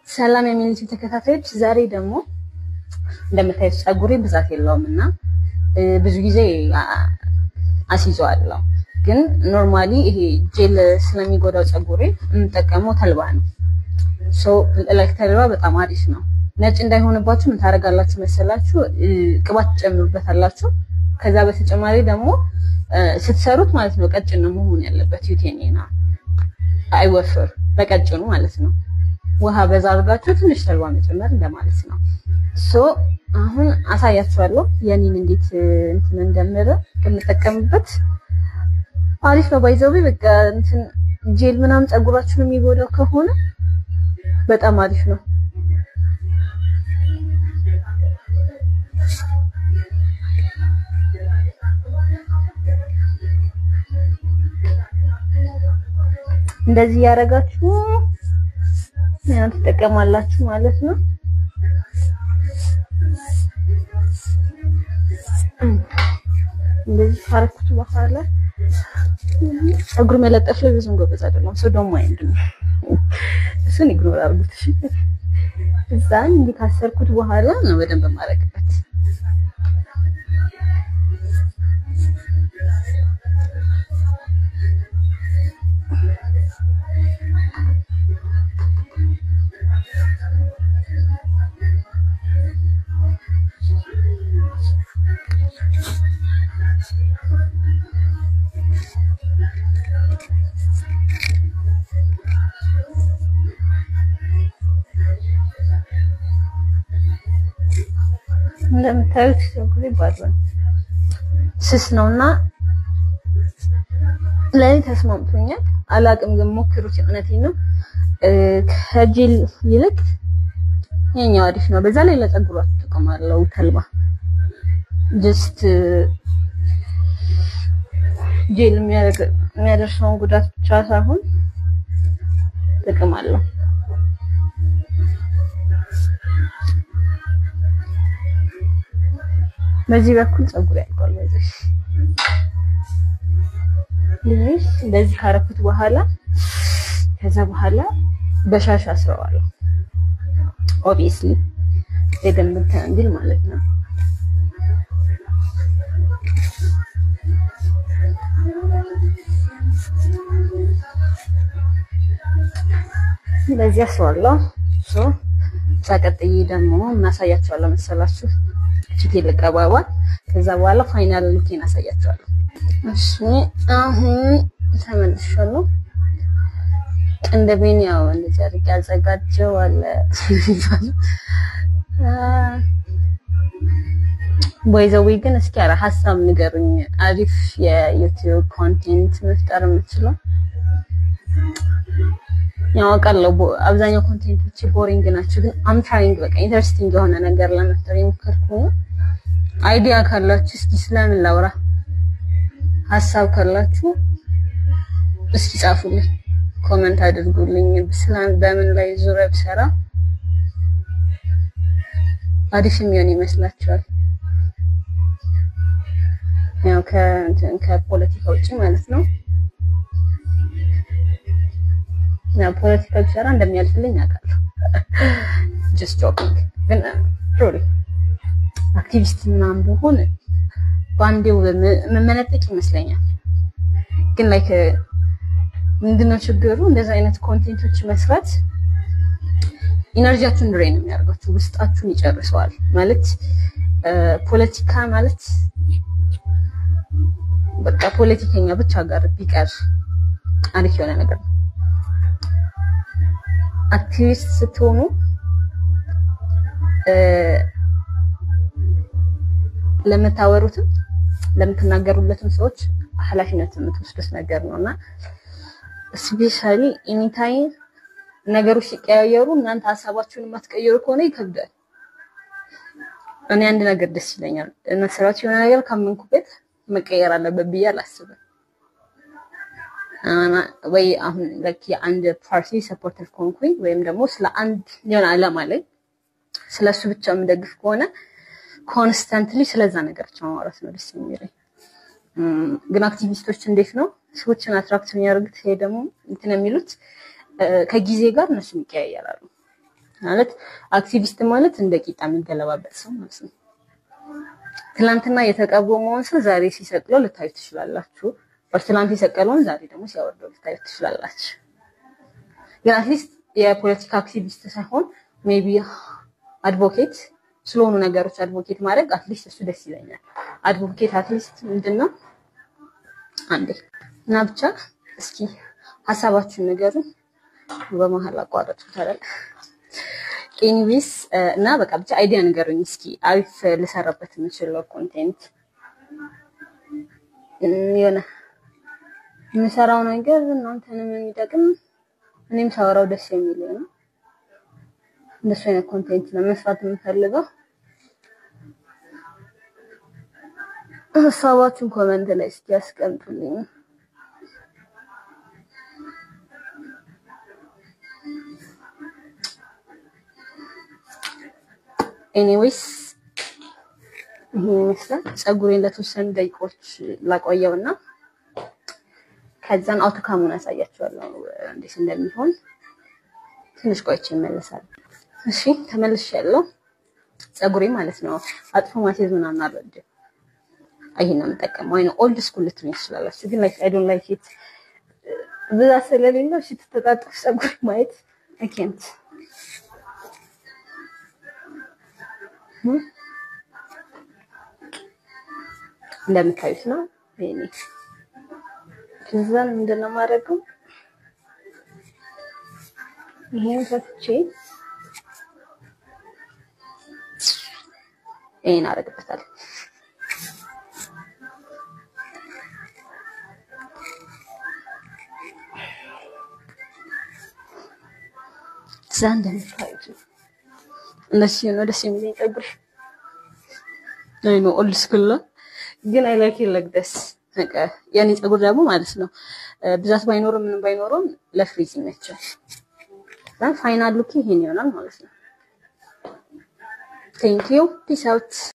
ሰላም የሚል ተከታታዮች፣ ዛሬ ደግሞ እንደምታዩት ፀጉሬ ብዛት የለውም እና ብዙ ጊዜ አስይዘዋለሁ። ግን normally ይሄ ጄል ስለሚጎዳው ፀጉሬ የምጠቀመው ተልባ ነው። So like ተልባ በጣም አሪፍ ነው። ነጭ እንዳይሆንባችሁ ምን ታደርጋላችሁ መሰላችሁ? ቅባት ትጨምሩበታላችሁ። ከዛ በተጨማሪ ደግሞ ስትሰሩት ማለት ነው ቀጭን ነው መሆን ያለበት። ዩቴኔና አይወፍር፣ በቀጭኑ ማለት ነው። ውሃ በዛ አድርጋችሁ ትንሽ ተልባ መጨመር እንደማለት ነው። So አሁን አሳያችኋለሁ የኔን እንዴት እንትን እንደምረ ከምጠቀምበት አሪፍ ነው። By the way በቃ እንትን ጄል ምናምን ፀጉራችሁን የሚጎዳው ከሆነ በጣም አሪፍ ነው። እንደዚህ ያደረጋችሁ ያን ትጠቀማላችሁ ማለት ነው። እንደዚህ ካረኩት በኋላ ፀጉር መለጠፍ ላይ ብዙም ጎበዝ አይደለም። ሰው ደግሞ አይንድ ነው፣ እሱን ignore አድርጉት። እሺ፣ እዛ እንዲህ ካሰርኩት በኋላ ነው በደንብ የማደርግበት። እንደምታዩት ፀጉሬ ባዶ ነው፣ ስስ ነውና ለኔ ተስማምቶኛል። አላቅም ግን ሞክሩት፣ እውነቴን ነው። ከጄል ይልቅ የኛው አሪፍ ነው። በዛ ላይ ለፀጉራችሁ ጥቅም አለው ተልባ። Just ጄል የሚያደርሰውን ጉዳት ብቻ ሳይሆን ጥቅም አለው። በዚህ በኩል ፀጉር ያልቋል። በዚህ ልጅ እንደዚህ ካረኩት በኋላ ከዛ በኋላ በሻሽ አስረዋለሁ። Obviously በደንብ እንትን እንዲል ማለት ነው። እንደዚህ አስረዋለሁ። So ቀጥዬ ደግሞ እናሳያቸዋለሁ መሰላችሁ ፊቴ ልቀባባ። ከዛ በኋላ final look ኤን አሳያቸዋለሁ። እሺ፣ አሁን ተመልሻለሁ። ቅንድቤን ያው እንደዚህ አድርጌ አዘጋጀው አለ። By the way ግን እስኪ ኧረ ሀሳብ ንገሩኝ። አሪፍ የ YouTube content መፍጠር የምችለው ያው አውቃለሁ አብዛኛው content ኦች boring ናቸው፣ ግን I'm trying በቃ interesting የሆነ ነገር ለመፍጠር የሞከርኩ ነው። Idea ካላችሁ እስኪ ስለምን ላውራ ሀሳብ ካላችሁ እስኪ ጻፉልኝ፣ comment አድርጉልኝ። ስለ በምን ላይ ዙሪያ ብሰራ አሪፍ የሚሆን ይመስላችኋል? ያው ከፖለቲካ ውጪ ማለት ነው። ያው ፖለቲካ ብሰራ እንደሚያልፍልኝ አውቃለሁ። Just joking። ግን truly አክቲቪስት ምናምን ብሆን በአንዴው መመነጠቅ ይመስለኛል። ግን like ምንድነው ችግሩ? እንደዚህ አይነት content ኦች መስራት energy ያችሁን drain ነው የሚያደርጋችሁ፣ ውስጣችሁን ይጨርሰዋል። ማለት ፖለቲካ ማለት በቃ ፖለቲከኛ ብቻ ጋር ቢቀር አሪፍ የሆነ ነገር ነው። አክቲቪስት ስትሆኑ ለምታወሩትም ለምትናገሩለትም ሰዎች ኃላፊነት የምትወስዱት ነገር ነው እና especially anytime ነገሮች ሲቀያየሩ እናንተ ሀሳባችሁን የማትቀይሩ ከሆነ ይከብዳል። እኔ አንድ ነገር ደስ ይለኛል መሰራት የሆነ ነገር ካመንኩበት መቀየር አለበት ብዬ አላስብም። ወይ አሁን like የአንድ ፓርቲ supporter ከሆንኩኝ ወይም ደግሞ ስለ አንድ የሆነ ዓላማ ላይ ስለሱ ብቻ የምደግፍ ከሆነ constantly ስለዛ ነገር ብቻ ማውራት ነው ደስ የሚለኝ። ግን አክቲቪስቶች እንዴት ነው ሰዎችን attract የሚያደርጉት? ይሄ ደግሞ እንትን የሚሉት ከጊዜ ጋር እነሱም ይቀያየራሉ። ማለት አክቲቪስት ማለት እንደ ቂጣ የሚገለባበት ሰው ማለት ነው። ትላንትና የተቃወመውን ሰው ዛሬ ሲሰቅለው ልታዩ ትችላላችሁ። ትላንት የሰቀለውን ዛሬ ደግሞ ሲያወርደው ልታዩ ትችላላችሁ። ግን at least የፖለቲካ አክቲቪስት ሳይሆን maybe advocate ስለሆኑ ነገሮች advocate ማድረግ at least እሱ ደስ ይለኛል። Advocate at least ምንድን ነው አንዴ እና ብቻ እስኪ ሀሳባችሁን ንገሩን። በመሀል አቋረጥኩት አይደል? Anyways እና በቃ ብቻ idea ንገሩኝ እስኪ አሪፍ ልሰራበት የምችለው content፣ የሆነ የምሰራው ነገር እናንተንም የሚጠቅም እኔም ሳወራው ደስ የሚል ነው። እንደሱ አይነት content ነው መስራት የምፈልገው። ሀሳባችሁን comment ላይ እስኪ ያስቀምጡልኝ። Anyways ይሄን ይመስላል። ፀጉሬን ለተወሰኑ ደቂቆች ላቆየውና ከዛን outcome ኡን አሳያችኋለሁ እንዴት እንደሚሆን። ትንሽ ቆይቼ እመለሳለሁ። እሺ ተመልሻለሁ። ፀጉሬ ማለት ነው አጥፎ ማስያዝ ምናምን አልወድም። ይሄን ነው የምጠቀመው። I know old school ልትሉኝ ትችላላችሁ፣ ግን like I don't like it። ብዛት ስለሌለው እሺ ትተጣጠፍ ፀጉሬ ማየት አይ ኬንት። እንደምታዩት ነው። ይሄኔ ከዛን ምንድን ነው የማደርገው? ይሄን ፈትቼ ይሄን አደርግበታለሁ። እዛ እንደምታዩት ነው። እንደዚህ ነው ደስ የሚለኝ ፀጉር። I know old school ነው፣ ግን I like it like this። በቃ የኔ ፀጉር ደግሞ ማለት ነው ብዛት ባይኖርም ምንም ባይኖርም ለ frizz ይመቻል። Final look ይሄን ይሆናል ማለት ነው። Thank you, peace out።